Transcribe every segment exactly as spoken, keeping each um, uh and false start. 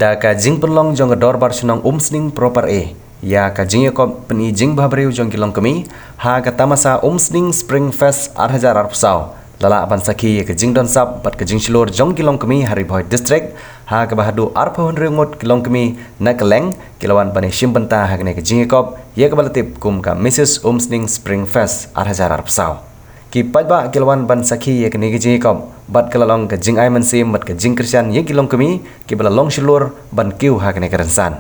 Ïa ka jingpynlong jong ka Dorbar Shnong Umsning Proper A ïa ka jingïakop pyni jingbhabriew jong ki longkmie ha ka tamasa Umsning Spring Fest ar hajar arphew saw la lah ban sakhi ïa ka jingdon sap bad ka jingshlur jong ki longkmie ha Ri Bhoi District, ha kaba haduh arphew hynriew ngut ki longkmie na kylleng ki la wan ban ïashim bynta ha kane ka jingïakop ïa kaba la tip kum ka Missus Umsning Spring Fest ar hajar arphew saw. Ki paidbah ki la wan ban sakhi ïa kane ka jingïakop bad ka la long ka jingai mynsiem bad ka jingkyrshan ïa ki longkmie kiba la long shlur ban kiew ha kane ka rynsan.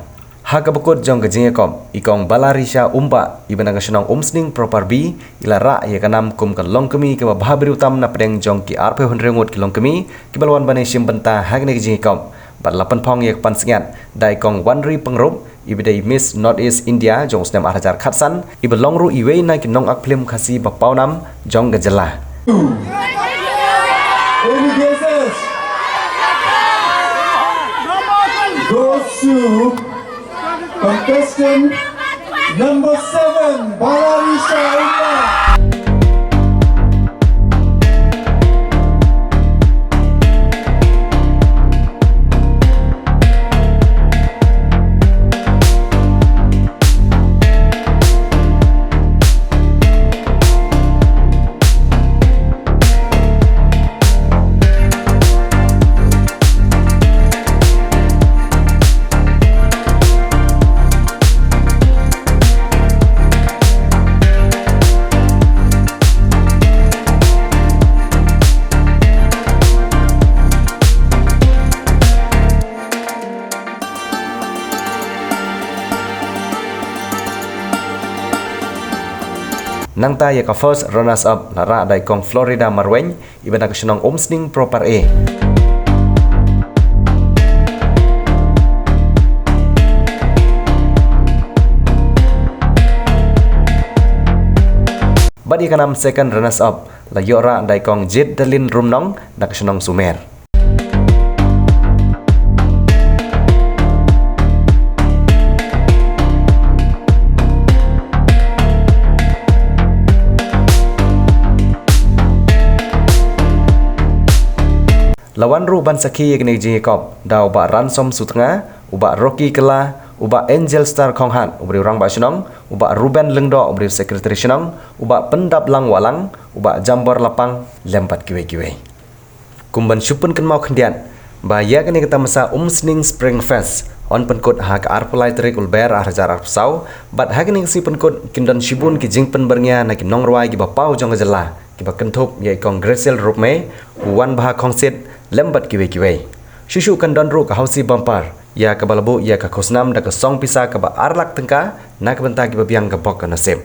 Ha kaba kut jong ka jingïakop, i Kong Balarisha Umbah, iba na ka shnong Umsning Proper B, i la rah ïa ka nam kum ka longkmie kaba bhabriew tam na pdeng jong ki arphew hynriew ngut ki longkmie kiba la wan ban ïashim bynta ha kane ka jingïakop. Bad la pynphong ïa ka pansngiat da i Kong Wanri Pyngrope, iba dei Miss North East India jong u snem ar hajar khatsan, iba long ruh iwei na ki nongak phlim Khasi ba pawnam jong ka jylla. Any guesses? Goes to contestant number seven, Balarisha Umbah. Nangta ïa ka first runners up la rah da i Kong Florida Marwein, iba na ka shnong Umsning Proper A. Bad ïa ka nam second runners up la ïoh rah da i Kong Jit Dalin Rumnong na ka shnong Sumer. La wan ruh ban sakhi ïa kane ka jingïakop da u Bah Ransom Sutnga, u Bah Rocky Kylla, u Bah Angel Star Khonghat, u briew rangbah shnong, u Bah Ruben Lyngdoh, u briew secretary shnong, u Bah Pyndaplang Wahlang, u Bah Jambor Lapang, lem bad kiwei kiwei. Kum ban shu pynkynmaw khyndiat ba ïa kane ka tamasa Umsning Spring Fest yn pynkut ha ka arphew lai tarik u Lber ar hajar arphew saw, bad ha kane ka sngi pynkut kin don shibun ki jingpynbyrngia na ki nongrwai kiba paw jong ka jylla, kiba kynthup ïa i Kong Graciel Rupmei, u Wanbha Khongsit, lem bad kiwei kiwei. Shuh shuh kan don ruh ka housie bumper ïa kaba la buh ïa ka khusnam da ka song pisa kaba ar lak tyngka na ka bynta kiba biang ka bok ka nasib.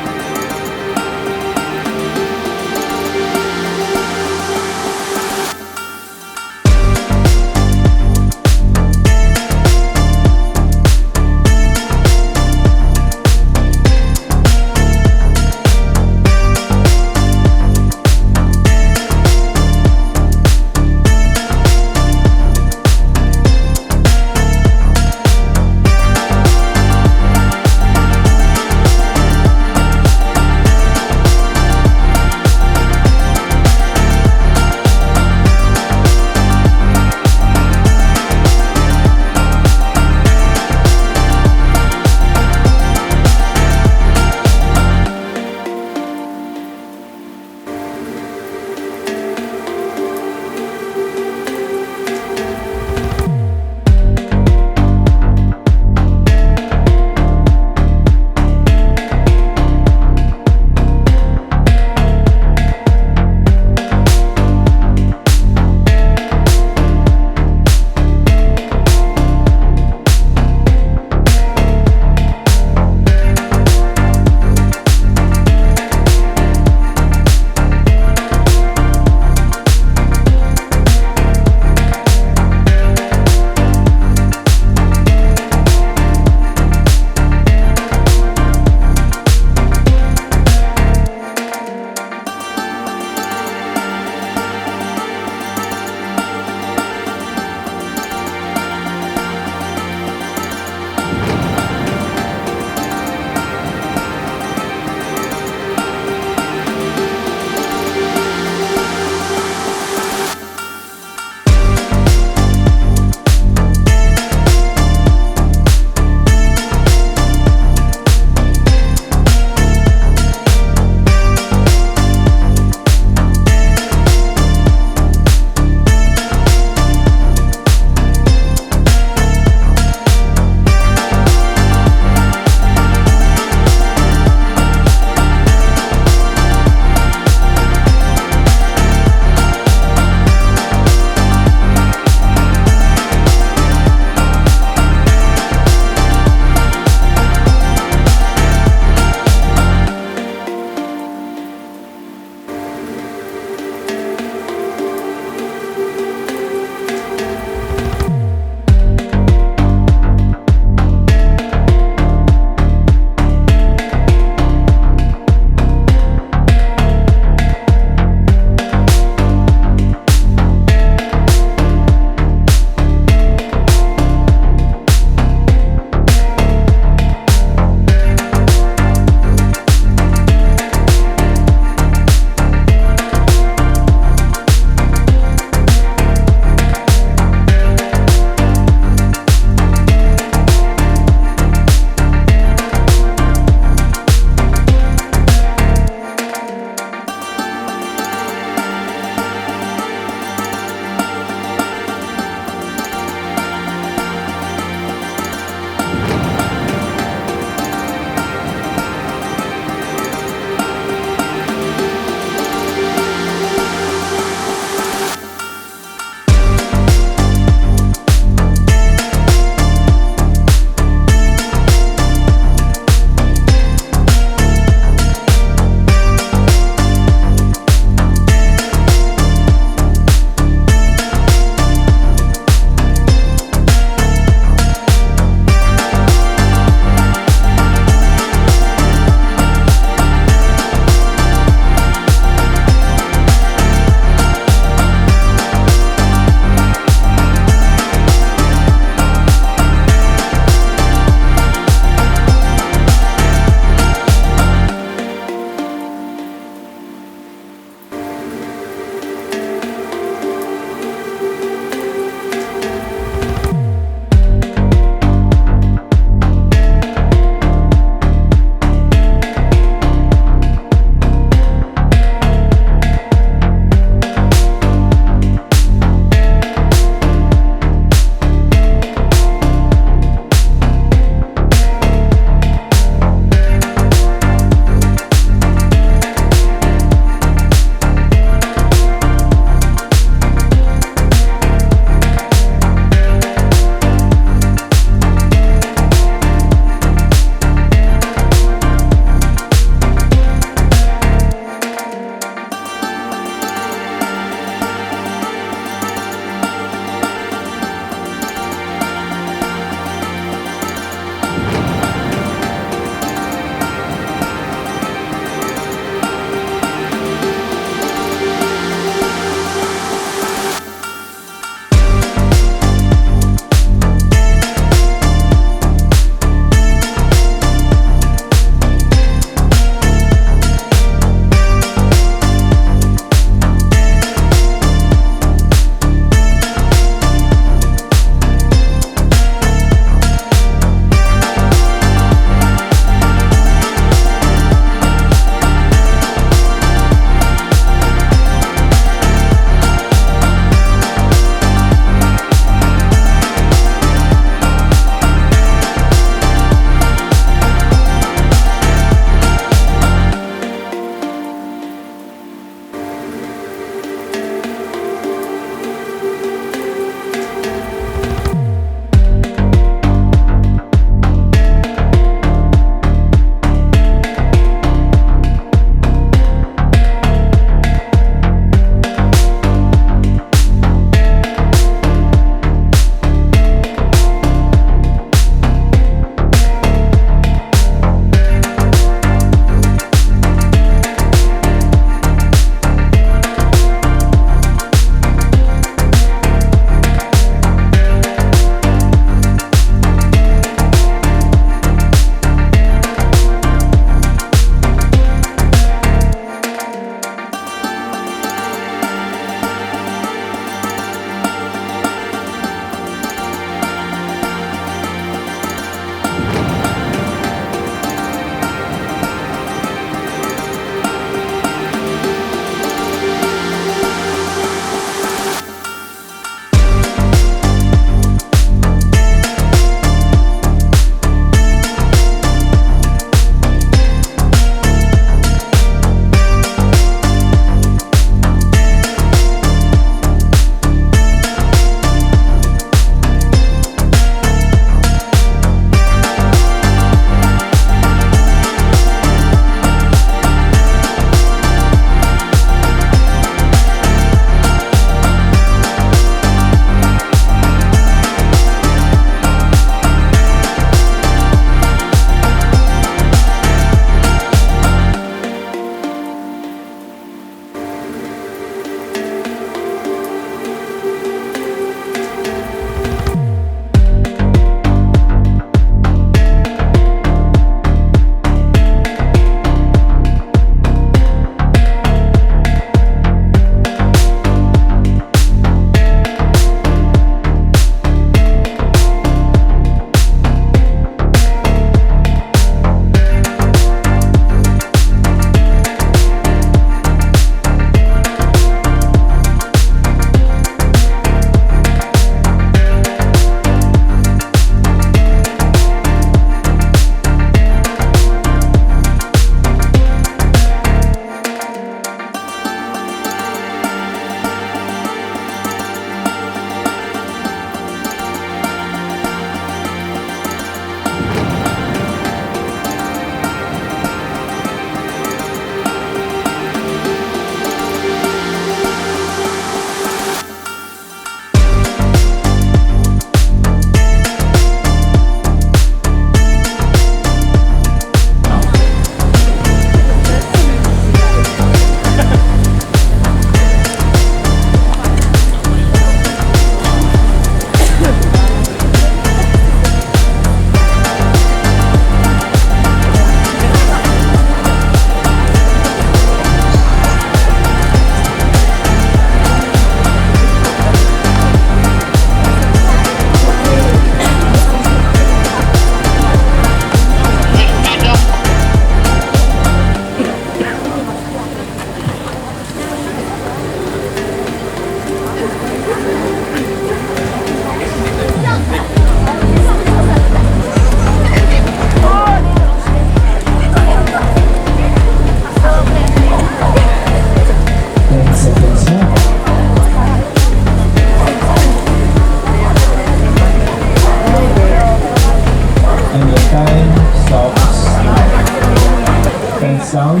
Down.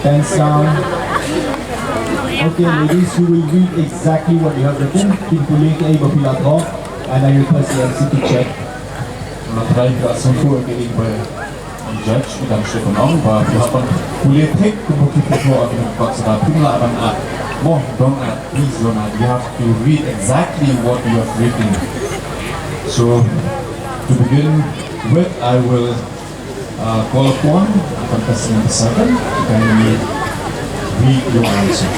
Pens down. Okay, ladies, you will read exactly what you have written. Phin pule kaei ba phi la thoh, and I request the M C to check. Nga trai ka sngewthuh ïa kaei ba judge, i dang shu pynong ba phi hap ban pule thik kumba ki thoh ïa ka kot sha, phim lah ban add mo, don't add, please don't add. You have to read exactly what you have written. So, to begin with, I will uh, call upon contestant number seven to kindly read your answer.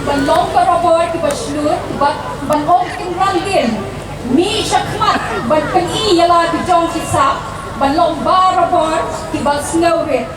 Ban long barabor kiba shlur, kiba, ban ong kynran dien, mih shakhmat ban pyni ïa la ki jong ki sap, ban long barabor kiba sngewrit.